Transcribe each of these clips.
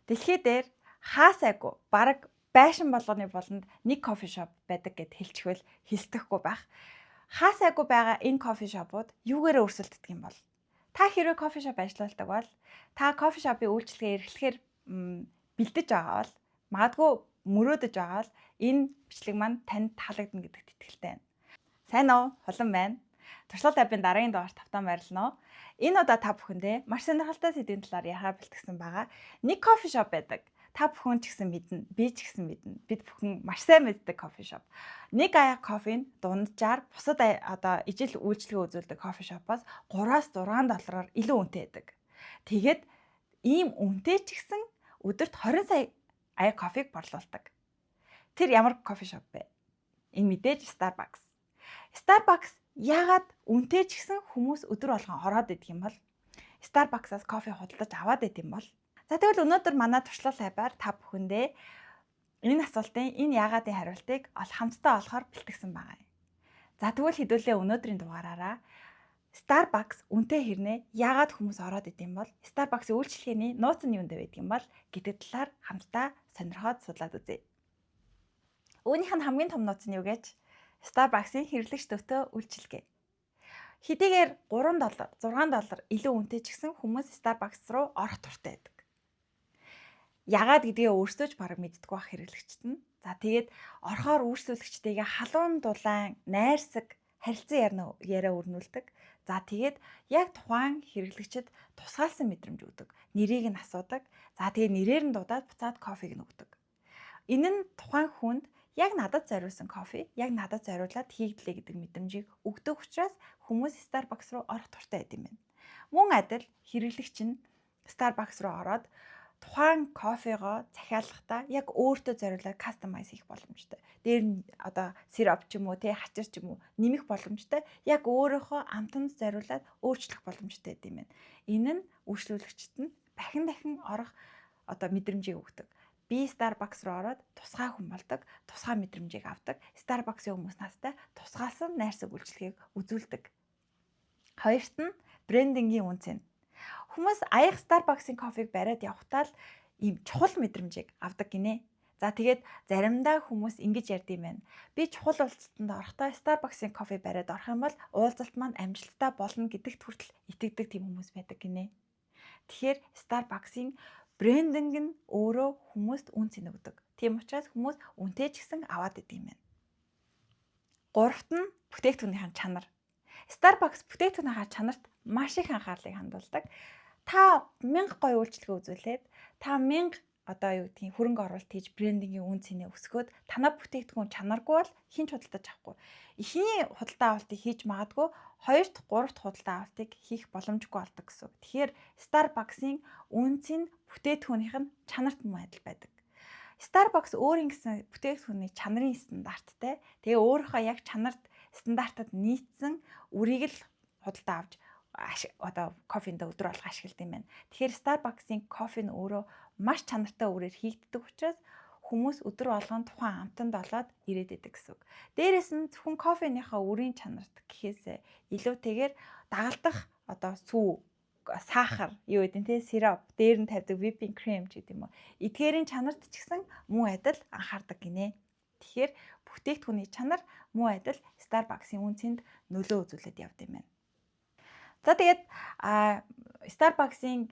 Дэлхий дээр хаасайгүй бараг байшин болгоны болонд нэг coffee shop байдаг гэд хэлчихвэл хэлтэхгүй байх. Хаасайгүй байгаа энэ coffee shop ууд юугаараа өрсөлддөг юм бол? Та хэрвээ coffee shop ажиллаулдаг бол, та coffee shop ын үйлчилгээ эрхлэхээр бэлдэж байгаа бол, магадгүй мөрөөдөж байгаа бол энэ бичлэг маань танд таалагдана гэдэгт итгэлтэй байна. Сайн уу? Хулан байна. Туршлага тавийн дараагийн дугаар тавтан байрлана. Энэ удаа та бүхэндээ маш сонирхолтой сэдвийн талаар ярихаар бэлтгэсэн байгаа. Нэг coffee shop байдаг. Та бүхэн ч гэсэн мэднэ, би ч гэсэн мэднэ. Бид бүхэн маш сайн мэддэг coffee shop. Нэг аяга кофег дунджаар бусад одоо ижил үйлчилгээ үзүүлдэг coffee shop оос 3-аас 6 доллараар илүү үнэтэй байдаг. Тэгээд ийм үнэтэй ч гэсэн өдөрт 20 сая аяга кофег борлуулдаг. Тэр ямар coffee shop вэ? Энэ мэдээж Starbucks. Starbucks яагаад үнэтэй ч гэсэн хүмүүс өдөр болгон ороод идэх юм бол, Starbucks-аас кофе худалдаж аваад идэх юм бол? За, тэгвэл өнөөдөр манай туршлага лайваар та бүхэндээ энэ асуултын, энэ яагаадын хариултыг ол хамтдаа олохоор бэлтгэсэн байгаа юм. За, тэгвэл хэдүүлээ өнөөдрийн дугаараараа Starbucks үнэтэй хэрнээ яагаад хүмүүс ороод идэм бол, Starbucks-ийн үйлчилгээний нууц нь юунд байдаг юм бол гэдэг талаар хамтдаа сонирхоод судлаад үзье. Үүнийх нь хамгийн том нууц нь юу гэж? Starbucks-ийн хэрэглэгч төвтэй үйлчилгээ. Хэдийгээр 3 доллар, 6 доллар илүү үнэтэй ч гэсэн хүмүүс Starbucks руу орох дуртай байдаг. Ягаад гэдгээ өөрсдөө ч бараг мэддэггүй байх хэрэглэгчд нь. За, тэгээд орохоор үйлчлүүлэгчтэйгээ халуун дулаан найрсаг харилцан ярина, яриа өрнүүлдэг. За, тэгээд яг тухайн хэрэглэгчид тусгаалсан мэдрэмж өгдөг. Нэрийг нь асуудаг. За, тэгээд нэрээр нь дуудаад буцаад кофег нь өгдөг. Энэ нь тухайн хүнд яг надад зориулсан кофе, яг надад зориулаад хийгдлээ гэдэг мэдрэмжийг өгдөг учраас хүмүүс Starbucks руу орох дуртай байд юм байна. Мөн адил хэрэглэгч нь Starbucks руу ороод тухайн кофего захиалгахдаа яг өөртөө зориулаад customize хийх боломжтой. Дээр нь одоо сироп ч юм уу, тэ, хачир ч юм уу нэмэх боломжтой. Яг өөрөөхөө амтанд зориулаад өөрчлөх боломжтой байд юм байна. Энэ нь үйлчлүүлэгчид нь дахин дахин орох одоо мэдрэмжийг өгдөг. Би Starbucks руу ороод тусгай хүн болдог, тусгай мэдрэмжийг авдаг. Starbucks-ийн хүмүүс надтай тусгаалсан найрсаг үйлчилгээг үзүүлдэг. Хоёрт нь branding ийн үнэ цэн. Хүмүүс аяга Starbucks-ын кофег бариад явхдаа л ийм чухал мэдрэмжийг авдаг гинэ. За, тэгээд заримдаа хүмүүс ингэж ярьд юм байна. Би чухал уулзалтанд орохдоо Starbucks-ын кофе бариад орох юм бол уулзалт маань амжилттай болно гэдэгт хүртэл итгэдэг тийм хүмүүс байдаг гинэ. Тэгэхээр Starbucks-ын branding нь өөрөө хүмүүст үнэ цэн өгдөг. Тийм учраас хүмүүс үнэтэй ч гэсэн аваад идэг юм байна. Гуравт нь бүтээгдэхүүнийхээ чанар. Starbucks бүтээгдэхүүнийхээ чанарт маш их анхаарлыг хандуулдаг. Та 1000 гоё үйлчилгээ үзүүлээд, та 1000 одоо юу гэдгийг хөрөнгө оруулалт хийж branding ийн үнэ цэнээ өсгөөд танаа бүтээгдэхүүн чанаргүй бол хэн ч худалдаж авахгүй. Эхний худалдаа авалтыг хийж магадгүй, хоёр дахь, гурав дахь худалдаа авалтыг хийх боломжгүй болдог гэсэн. Тэгэхээр Starbucks-ын үнэ цэн бүтээгдэхүүнийх нь чанарт мөн адил байдаг. Starbucks өөрийн гэсэн бүтээгдэхүүний чанарын стандарттай. Тэгээ өөрийнхөө яг чанарт, стандартад нийцсэн үрийг л худалдаа авч одоо кофенд өдөр болго ашигладаг юм байна. Тэгэхээр Starbucks-ын кофе нь өөрөө маш чанартай үрээр хийгддэг учраас хүмүүс өдөр болгон тухайн амтанд олоод ирээд идэг гэсэн үг. Дээрээс нь зөвхөн кофеныхаа үрийн чанарт гэхээсээ илүүтэйгээр дагалдах одоо сүү, сахар юу гэдэг нь те, сироп, дээр нь тавьдаг whipping cream ч гэдэг юм уу. Эдгээрийн чанарт ч гэсэн мөн адил анхаардаг гинэ. Тэгэхээр бүтээгдэхүүний чанар мөн адил Starbucks-ын үнэ цэнд нөлөө үзүүлээд явд юм байна. За, тэгээд Starbucks-ын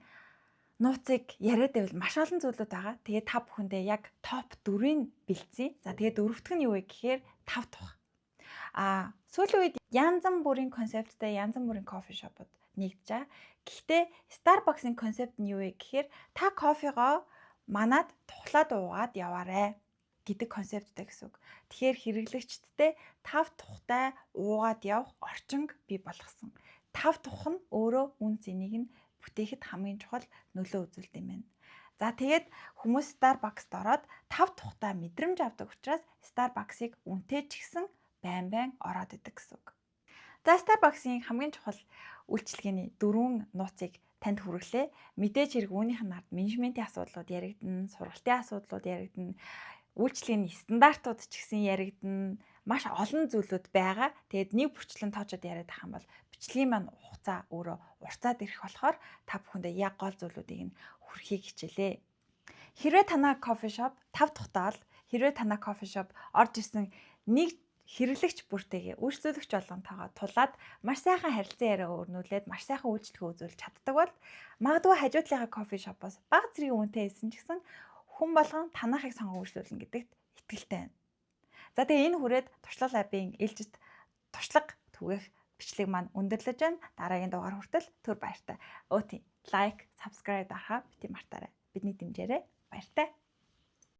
нууцыг яриад байвал маш олон зүйлүүд байгаа. Тэгээд та бүхэндээ яг топ 4-ийг бэлдсэн. За, тэгээд дөрөвдөх нь юу вэ гэхээр тав тух. Сүүлийн үед янз бүрийн концепттэй янз бүрийн coffee shop ууд нэгдэж байгаа. Гэхдээ Starbucks-ын концепт нь юу вэ гэхээр та кофегоо манад тухлаад уугаад яваарай гэдэг концепттэй гэсэн үг. Тэгэхээр хэрэглэгчдтэй тав тухтай уугаад явах орчинг бий болгосон. Тав тух нь өөрөө үнэ цэнийг нь бүтээхэд хамгийн чухал нөлөө үзүүлдэг юм байна. За, тэгээд хүмүүс Starbucks-д ороод тав тухтай мэдрэмж авдаг учраас Starbucks-ыг үнэтэй ч гэсэн байн байн ороод идэг гэсэн үг. За, Starbucks-ын хамгийн чухал үйлчилгээний дөрвөн нууцыг танд хүргэлээ. Мэдээж хэрэг үүнийх нь ард менежментийн асуудлууд яригдана, сургалтын асуудлууд яригдана, үйлчилгээний стандартууд ч гэсэн яригдана. Маш олон зүйлүүд байгаа. Тэгээд нэг бүрчлэн тоочод яриад ах юм бол бичлэгийн маань хугацаа өөрөө уртцаад ирэх болохоор та бүхэндээ яг гол зүйлүүдийг нь хүргэхийг хичээлээ. Хэрвээ танай coffee shop 5 тухтаал, хэрвээ танай coffee shop орж ирсэн нэг хэрэглэгч бүртэйгээ, үйлчлүүлэгч болгонтойгоо тулаад маш сайхан харилцан яриа өрнүүлээд, маш сайхан үйлчилгээ үзүүлж чаддаг бол магадгүй хажуу талынхаа coffee shop оос бага зэргийн үнэтэй байсан ч гэсэн хүн болгон танайхыг сонгон үйлчлүүлнэ гэдэгт итгэлтэй байна. За, тэгээ энэ хүрээд Туршлага Lab-ын ээлжит туршлага түгээх бичлэг маань өндөрлөж байна. Дараагийн дугаар хүртэл түр баяртай. Өөтийн like, subscribe дарахаа бити мартаарай. Бидний дэмжээрэй. Баяртай.